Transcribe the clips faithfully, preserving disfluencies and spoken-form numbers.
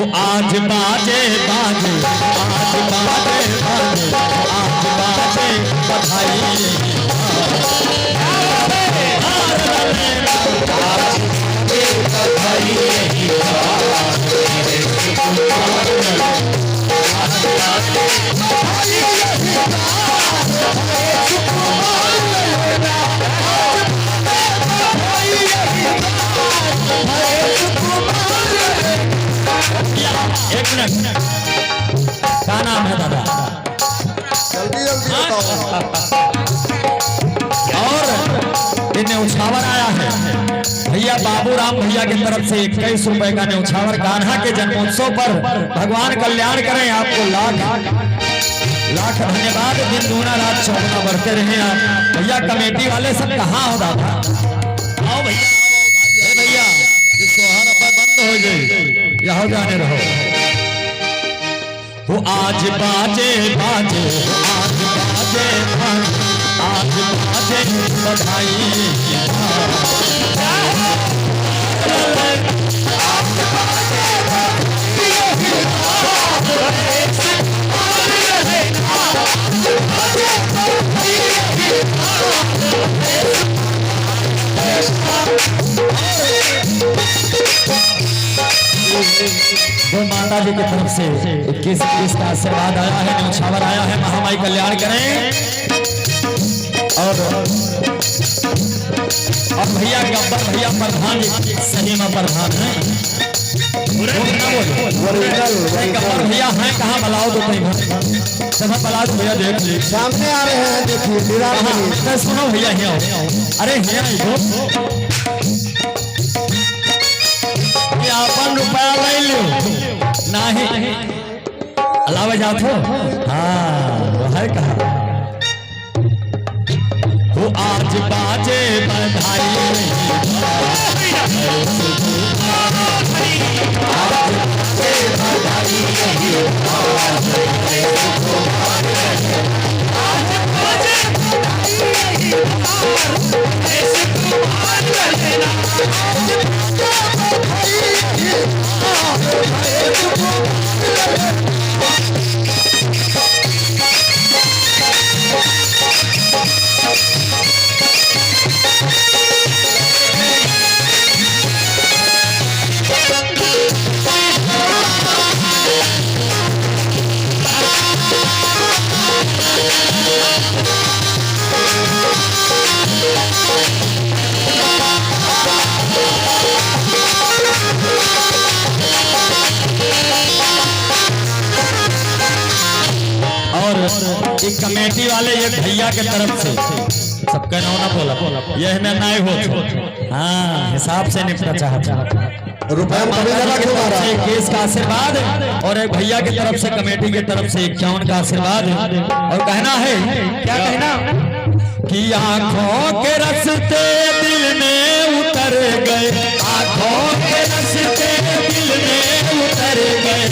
आज बाजे, बाजे, आज बाजे, बाजे, आज बाजे बधाई। एक मिनट, का नाम है दादा? जल्दी जल्दी बताओ। और ये न्यौछावर आया है भैया, बाबूराम भैया की तरफ से इक्कीस रुपए का न्यौछावर। कान्हा के जन्मोत्सव पर भगवान कल्याण करें आपको, लाख लाख धन्यवाद। दिन दूना रात चौगुना बढ़ते रहे आप भैया। कमेटी वाले सब कहाँ हो दादा? आओ भैया, ए भैया, ये सोहर अब बंद हो जाए, यहाँ जाने रहो। वो आज बाजे, बाजे, आज बाजे, बाजे, आज बाजे बधाई। वो माता जी की तरफ से इक्कीस, इक्कीस का आशीर्वाद आया है, न्यौछावर आया है, महामाई कल्याण करें। और, और भैया गब्बर भैया प्रधान जी, सही में प्रधान है। झूठ ना बोलो। Original, अरे गब्बर भैया हैं कहाँ, बुलाओ तो कहीं। सब बुला दो भैया, देख ली। सामने आ रहे हैं, देखिए, विराट हाँ, कोहली। तो सुनो भैया, यहाँ आओ। अरे यहाँ आओ। ये अपन रुपया ले लो। नहीं। अलावा जात हो? हाँ, वो है कहाँ? वो आज बाजे बधाई। और एक कमेटी वाले ये भैया के तरफ से, सबका नाम ना बोला, यह में नहीं हो, हाँ, हिसाब से निपटा चाहता। रुपया में कमी लगा क्यों आ रहा है? से इक्कीस का आशीर्वाद और एक भैया की तरफ से, कमेटी की तरफ से इक्यावन का आशीर्वाद। और कहना है, क्या कहना? कि आँखों के रस्ते दिल में उतर गए, आँखों के रस्ते दिल में उतर गए,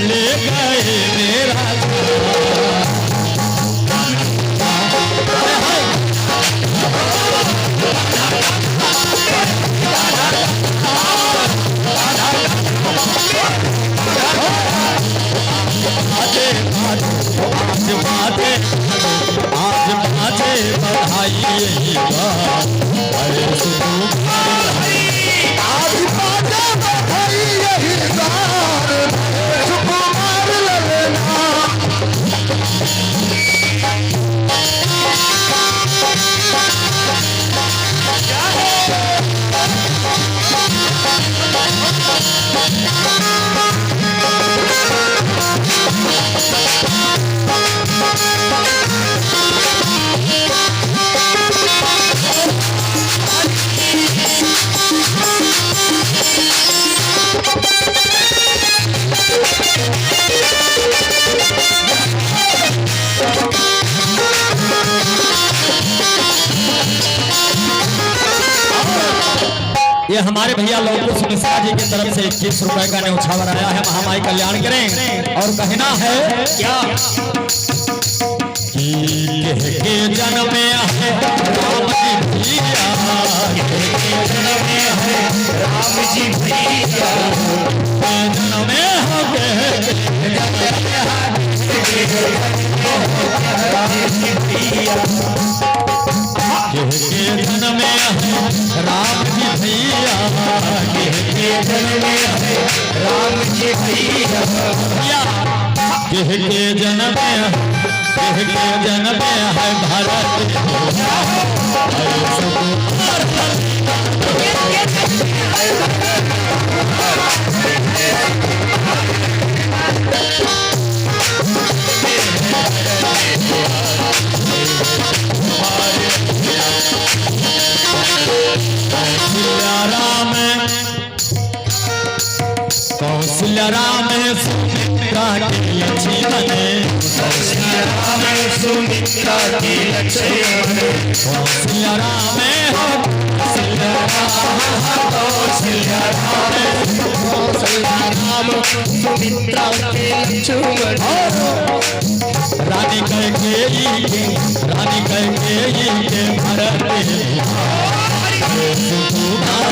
ले गए मेरा ये हमारे भैया लवकुश मिश्रा जी की तरफ से इक्कीस रुपए का न्यौछावर आया है, महामाई कल्याण करें। और कहना है क्या? कि कह के जन्मे है राम जी भैया, कह के जन्मे है राम जी भैया, जन्मे है केहके जनमे है राम जी भइया, केहके जनमे है राम जी भइया। केहके जनमे, केहके जनमे है भरत। कौशल्या राम सुमित्रा के लक्ष्मण। कौशल्या राम सुमित्रा के लक्ष्मण। कौशल्या राम हो, कौशल्या राम, कौशल्या राम, कौशल्या राम सुमित्रा के लक्ष्मण। रानी कैकेयी के, रानी कैकेयी के भरत सुकुमार।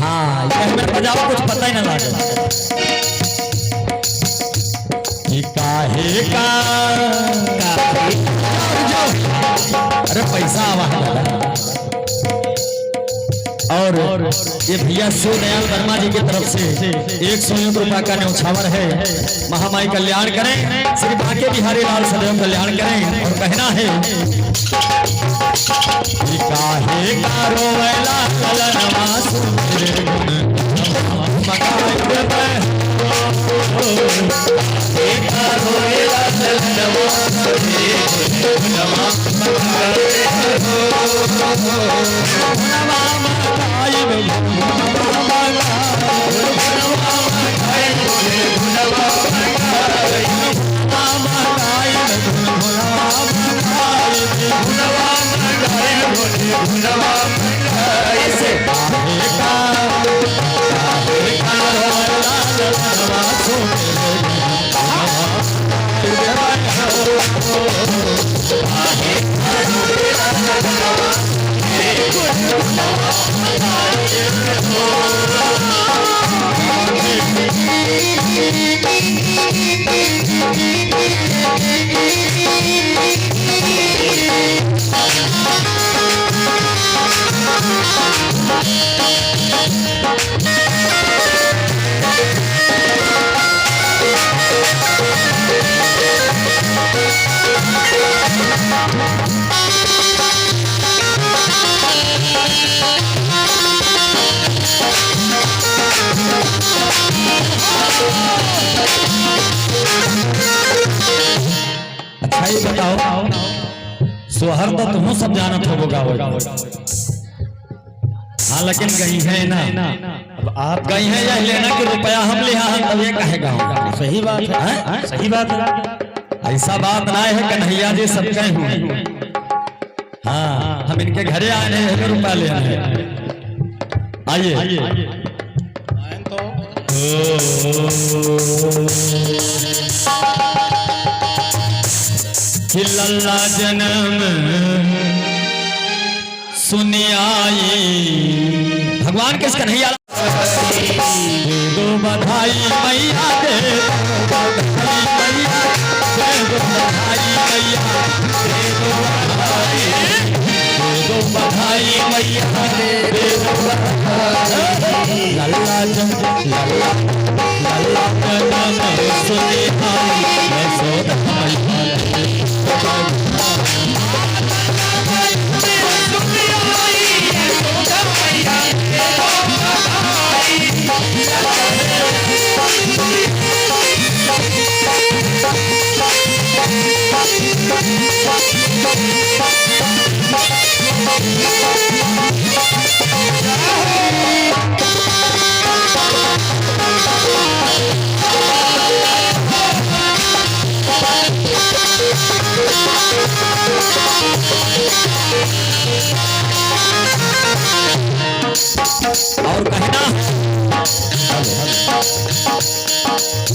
हाँ, ये हमें बजाओ, कुछ पता ही ना लागे। कि काहे का, काहे का, अरे पैसा आवा है दादा। और ये भैया शिवदयाल वर्मा जी की तरफ से एक सौ एक रुपया का न्यौछावर है। महामाई कल्याण करें, श्री बांके बिहारी लाल सदैव कल्याण करें। और कहना है कि काहे का रोवेला ललनवा सुन रे गुण मगाई देवे। काहे का रोवेला ललनवा सुन रे गुण मगाई देवे। अच्छा, ये बताओ, सोहर तो तुम सब जानत होबो गावे। हाँ, लेकिन गई है ना। अब आप गई है यह लेना कि रुपया हम लिहा हम, तब ये कहे गाँव। सही बात है। हैं? सही बात है। ऐसा बात ना है, कन्हैया जी सबके हुए। हाँ, हम इनके घरे आए हैं, हमें रुपया लेना है। आइए। कि लल्ला जनम सुनि आई। भगवान किस कन्हैया दे दो बधाई मैया, दे दो बधाई मैया, दे दो बधाई मैया, दे दो बधाई, दे दो बधाई मैया, दे दो बधाई। लल्ला जन, लल्ला, लल्ला जनम सुनि आई, मैं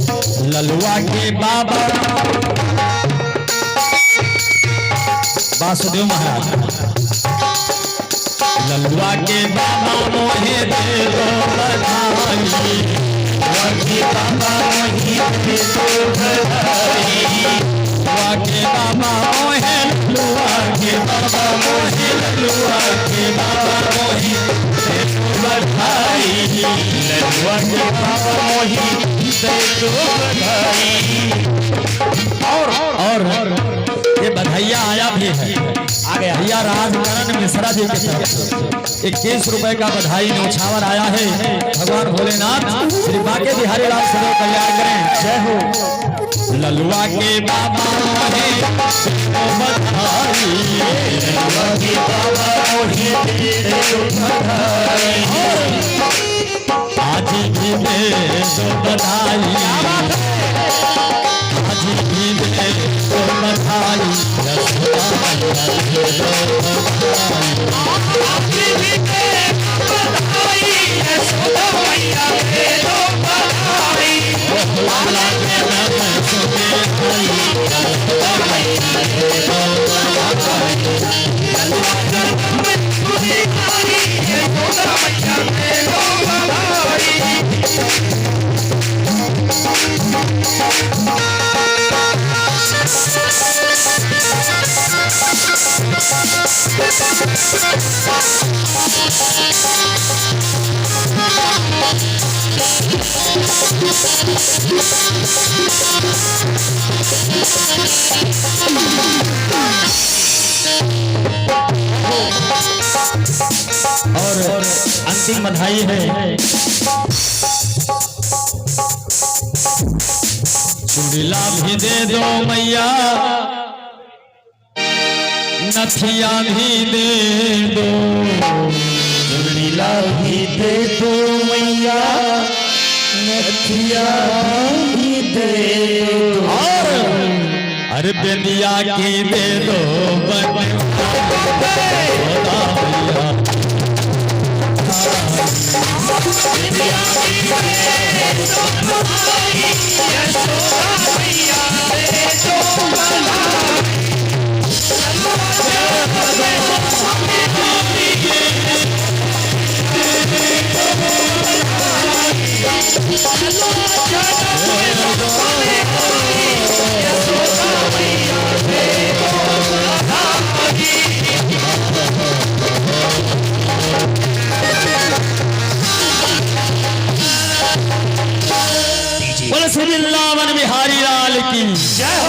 ललुआ के बाबा वासुदेव महाराज। ललुआ के बाबा मोहे दे दो बधाई। ललुआ के बाबा मोहे दे दो बधाई। ललुआ के बाबा मोहे, ललुआ के बाबा मोहे, ललुआ के बाबा मोहे दे दो बधाई। ललुआ के बाबा मोहे दे दो बधाई। और, और ये बधाइया आया भी है। आ गया। भैया राजकरण मिश्रा जी की तरफ से इक्कीस रुपए का बधाई न्योछावर आया है। भगवान भोलेनाथ श्री बांके बिहारी लाल सदैव कल्याण करें। जय हो। ललुआ के बाबा मोहे बधाई। ललुआ के बाबा मोहे बधाई। आज भी दे दो बधाई। क्या बात है? आज भी दे दो बधाई। यशोदा मैया दे दो बधाई। आज भी दे दो बधाई। यशोदा मैया दे दो बधाई। और अंतिम बधाई है। चुड़ीला भी दे दो मैया, नथिया भी दे दो। चुड़ीला भी दे दो मैया, नथिया भी दे दो। और अरे बेदिया की दे दो बन-, बोले श्री वृंदावन बिहारी लाल की जय।